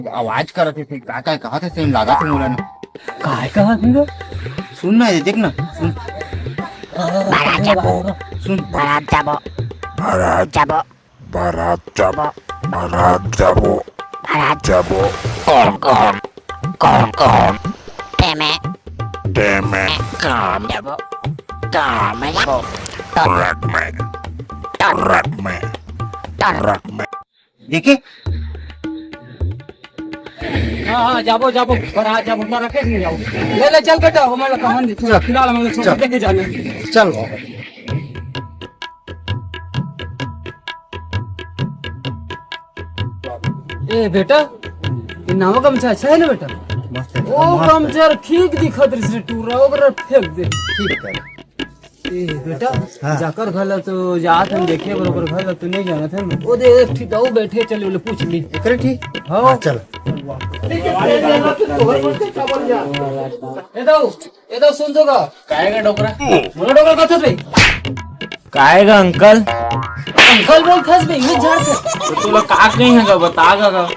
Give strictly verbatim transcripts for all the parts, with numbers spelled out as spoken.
आवाज करत हे, फिर का का कहत हे, सेम लागत हे मोला ना। काय कहत हे रे? सुन ना, ये देख ना, सुन। बारात जाबो। सुन। बारात जाबो। बारात जाबो। बारात जाबो। बारात जाबो। बारात जाबो। कौन, कौन? कौन, कौन? डेमे। डेमे। काम जाबो। काम जाबो। ट्रक में। ट्रक में। ट्रक में। देखे? हाँ, हाँ, जाबो, जाबो, पर आज जाबो, ना रखे नहीं जाओ। ले, ले, चल बेटा, हमारे कहानी, चल। फिलहाल हम लोग चल। देखे जाने। चल। ए बेटा, ये नवा गमछा अच्छा है ना बेटा? मस्त है, ओ मस्त है। गमछा ठीक दिखत रहिस रे टूरा, ओकरा फेंक दे। ठीक है। ए, बेटा, हाँ। जाकर घर ला तो जात हन देखे बरोबर घर ला तो नहीं जानत हन। ओ दे, एक ठी दाऊ बैठे, चल ओले पूछ ली। एकरे ठी? हाँ। हाँ, चल। ए दाऊ, ए दाऊ सुन तो का? काय गा डोकरा? मोला डोकरा कथस बे? काय गा अंकल? अंकल बोलथस बे, ये झाड़ के। तो तोला का कही है गा, बता गा, गा।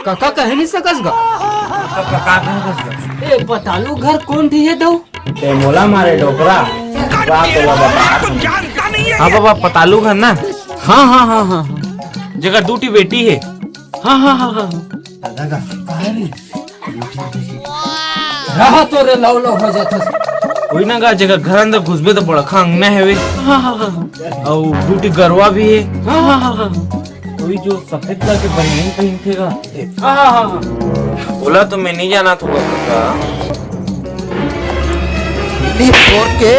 काका कहे नहीं सकस गा। का, का, का कही सकस गा? ए, पतालू घर कौन ठी है दाऊ? ते मोला मारे डोकरा, वा तोला बता दूं। हाँ बाबा, पतालू घर ना। हाँ, हाँ, हाँ, हाँ, हाँ। जेकर दू ठी बेटी है। हाँ, हाँ, हाँ, हाँ। दादा का, कहाँ रे? रहा तो रे, लव लव हो जाता। कोई ना गा, जेकर घर अंदर घुसबे तो बड़का अंगना है वे। हाँ, हाँ, हाँ, हाँ। अउ दू ठी गरवा भी है। हाँ, हाँ, हाँ, हाँ। कोई जो सफेद कलर के बनियान पहनथे गा। हाँ, हाँ, हाँ, हाँ। ओला तो मैं नहीं जानत हूँ काका। दिल्ली छोड़ के।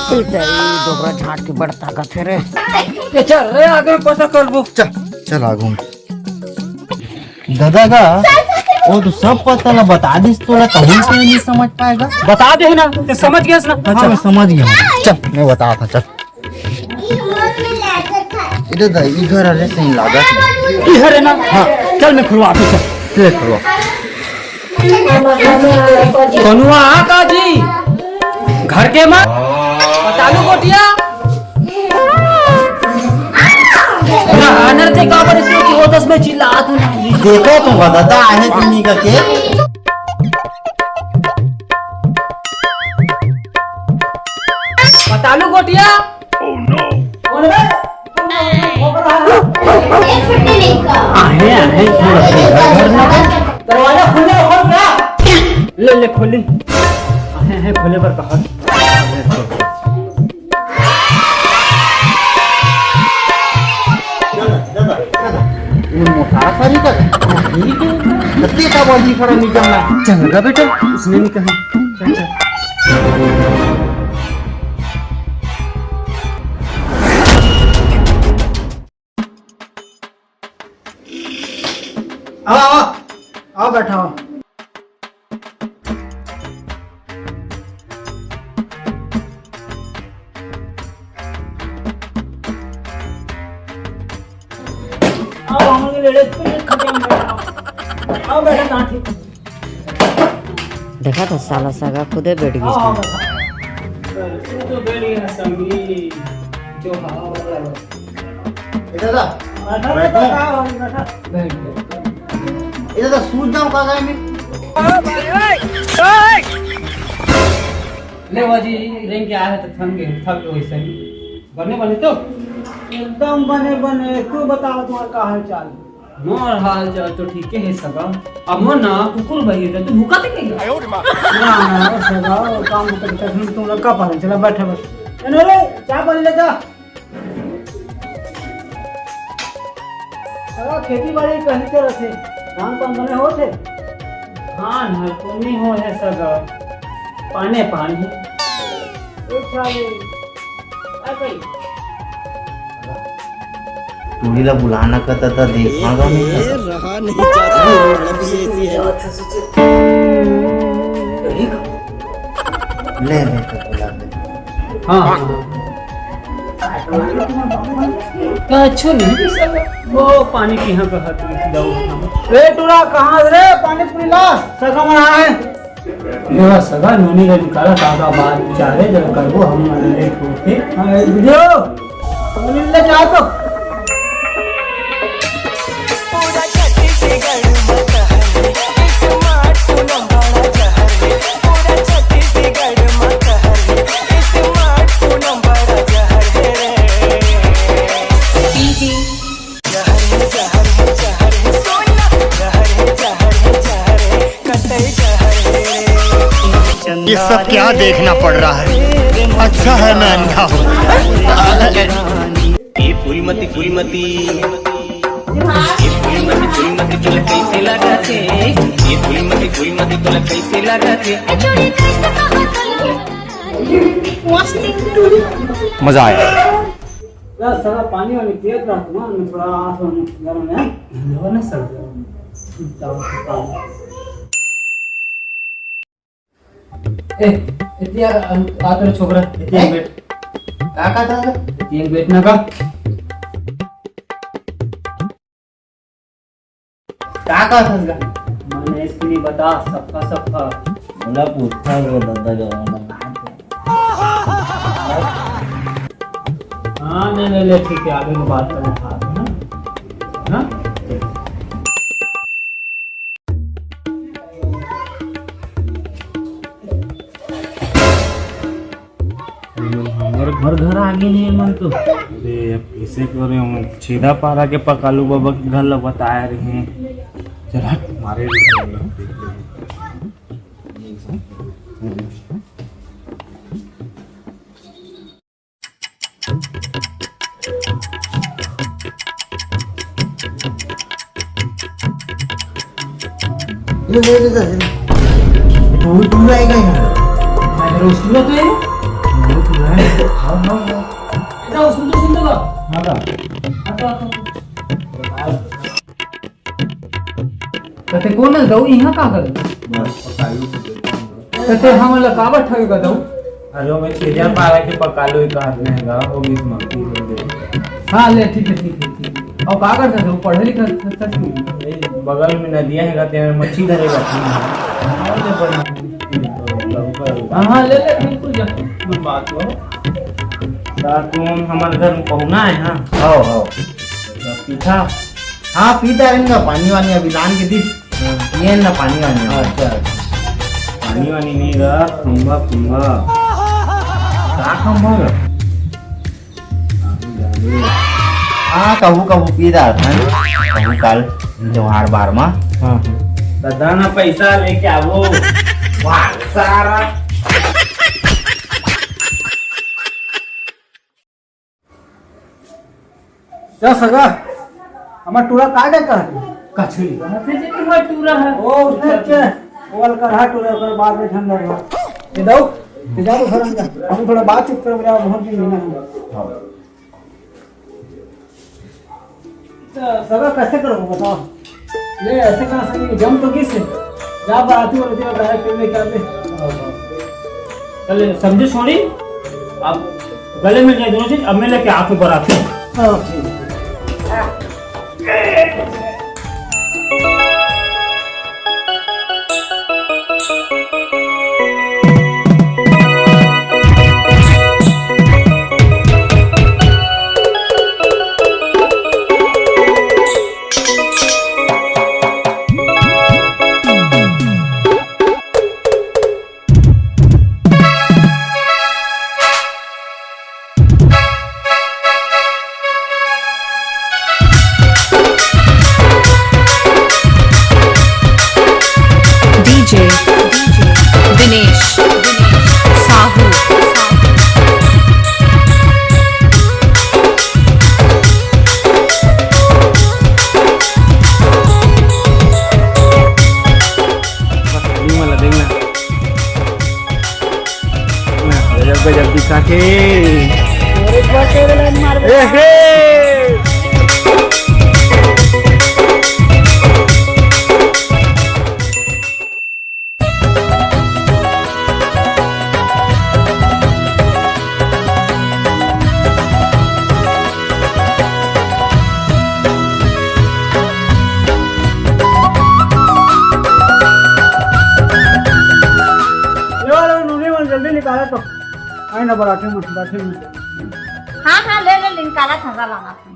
ए, तेरी डोकरा झांट के बड़ ताकत है रे। ए, चल रे, आगे में पता करबो। चल, चल आगू में। दादा गा, वो तो सब पता ला बता दिस, तोला कहूँ से नहीं समझ पाएगा। बता दे ना, ते समझ गेस ना। हाँ, अच्छा। मैं समझ गया हूँ। चल, मैं बतात हूँ, चल। इधर दा, ई घर हरे सही लागत हे। ई हरे ना? हाँ। चल, मैं खुलवा दूँ, चल। चल, खुलवा। कनुआ आ का जी? घर के मत? पतालू गोटिया? ना, आनर ते काबर इतनी की होतस में चिल्लात हूँ ना। देखो तो बता, दा आहे कि नहीं करके। पतालू गोटिया। कौन बे? आहे, आहे, थोड़ा सा इधर ना। दरवाजा खोले, खोल क्या? ले, ले, खोली। आहे, आहे, खोले बर कहा। दादा, दादा, दादा। ये मोटारा सारी का? ठीक है। गलती का बोली, थोड़ा निकलना। चल गा बेटा, उसने नहीं कहा। चल, चल। आओ, आओ, आओ, बैठा हो। आओ, हम लोग लेडीज को खत्म बैठा। आओ, बैठा, कहाँ ठीक। देखा था साला सगा खुदे बैठ गया। हाँ, हाँ, हाँ। तू तो बैठ गया संगी, जो हवा वाला है। ए दादा, बैठो। बैठ। ए दादा, सूत जाओ का गाय में। ले बाजी, रेंग के आए हैं तो थक गए, थक गए वैसे ही। बने बने तो? एकदम बने बने। तू बताओ, तुम्हारा का हाल चाल? मोर हाल चाल तो ठीक है सगा। अब मोर ना कुकुर भई है, तू भूखा थे कहीं? ना, ना, सगा, वो काम तो करता हूँ, तुम लोग का पालन चला, बैठे बस। अरे, चाय पानी लेता। सगा, खेती बाड़ी कहीं से रहते? धान पान बने होते? धान हर तो नहीं हो है सगा, पाने पानी। ओ साले, आ गई। टूरी ला बुलाना कहता था, देखा था नहीं ये था। रहा नहीं जाता, ये लड़की ऐसी है। ले, ले, तो बुला ले। हाँ, हाँ। का अच्छो नहीं सगा? वो पानी पीहा का हाथ में दो। ए टूरा, कहाँ रे? पानी पी ला, सगा मना है। मेरा सगा नोनी रे निकाला, काका बात विचारे जब करबो हम लेट होते। हाँ, ए, बुझो। नोनी ले जाओ तो। ये सब क्या देखना पड़ रहा है? अच्छा है मैं अंधा हूँ। ए फूलमती, फूलमती, ए फूलमती, फूलमती, तोला कैसे लागत हे? ए फूलमती, फूलमती, तोला कैसे लागत हे? मजा आया। यार, सारा पानी वानी पियत रहत ना, मैं थोड़ा आस वास गरम है। लेवा ना सर, गरम। ए, इतिया, आ तोर छोकरा, इतिया बैठ। का, का था? इतिया बैठ ना का। का, का था? मैंने इसकी नहीं बता, सबका, सबका। बोला पूछता वो दादा जवान। हाँ, नहीं, नहीं, ले, ठीक है, आगे में बात करें, हाँ, हाँ? हमर घर, घर आगे नहीं है मन तो। अरे, अब कैसे करे हम? छेदा पारा के पकालू बाबा के घर ला बताए रहे। चल हट, मारे। ले, ले, ले, ले, ले। तू, तू आएगा यहाँ। मैं तेरा उसकी बात है। मैं तो है। हाँ, हाँ, हाँ। बेटा, उसको तो सुन लो। हाँ, हाँ। हाँ, तो, हाँ, तो। कते कोन हस दऊ, इहाँ का कर? बस, पकालू से देता हूँ। कते हमन ला काबर ठगे का दऊ? अरे, मैं छेजा पारा के पकालू ही कहत नहीं गा, वो भी मक्की हो गई। हाँ, ले, ठीक है, ठीक है, ठीक है। और का करत हस? पढ़े लिखत हस? नहीं, बगल में नदिया है, कहते हैं, मच्छी धरे का। हाँ, हाँ, ले, ले, बिल्कुल जा। कोई बात हो। का तुम हमारे घर में पहुना है, हाँ? हाँ, हाँ। पीठा हाँ, पीता रहेंगा, पानी वानी अभी लान के दिस। हाँ। ये ना पानी वानी। अच्छा, अच्छा। पानी वानी नहीं रहा, खंबा, खंबा। का खंबा रहा? हाँ, कभू, कभू पी रहा था। कभू काल त्योहार बार मा। हाँ, हाँ। तो दाना पैसा लेके आवो। वाह, सारा। जा सगा, हमर टूरा का दे कहत? कछुई। कहते जे तुम्हार टूरा है। ओ, उसने के, वो वाला करहा टूरा, ओकर बाद में ठंडा रहा। ये दऊ, ये जा तो घर अंदर। हम थोड़ा बातचीत करब, बहुत दिन मिला हम। हाँ। तो सगा कैसे करो बताओ? ले, ऐसे कहाँ से नहीं? जम तो किस से? जा बाराती वाले दिन बताया, क्यों नहीं करते? चले, समझे छोड़ी? अब गले मिल जाए दोनों चीज, अब मैं लेके आके बाराती। हाँ, ठीक है। डीजे दिनेश साहू। बस, अभी वाला देखना। गजब, गजब दिखा के। अरे, बस, ये वाला मार दे। ए, हे। ले वाला नूनी मन जल्दी निकाला तो। आई ना बराठे में, बराठे में। हाँ, हाँ, ले, ले, निकाला था, लाना था।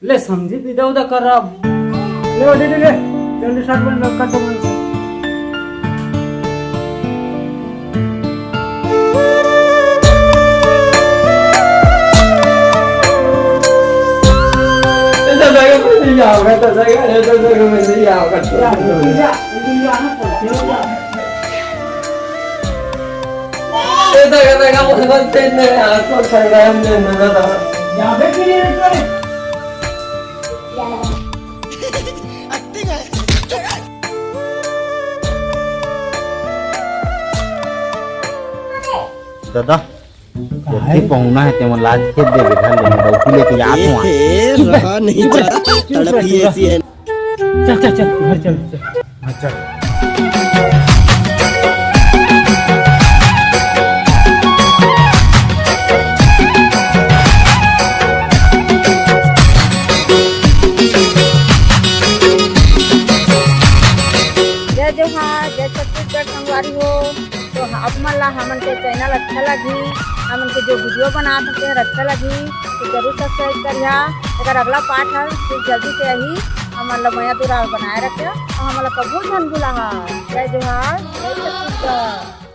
ले समझी, दीदा उदा कर रहा। ले, दीदी, ले, जल्दी साथ बन, कर दो बन। दादा, जल्दी पहुना हे, तेमन लाज खेद देबे, घर ले मैं डौकी लेके जात हूँ। ए, रहा नहीं जाता, तड़प ही ऐसी है। चल, चल, चल, घर चल, चल। हाँ, चल। जय जोहार, जय छत्तीसगढ़ संगवारी हो। तो आप मन ला हमन के चैनल अच्छा लगही, हमन के जो वीडियो बनात हन तेहर अच्छा लगही, तो जरूर सब्सक्राइब करिहा। एकर अगला पार्ट हर फिर जल्दी से आही। हमन ला मया दुलार बनाए रखिहा, अउ हमन ला कभू झन भुलाहा। जय जोहार, जय छत्तीसगढ़।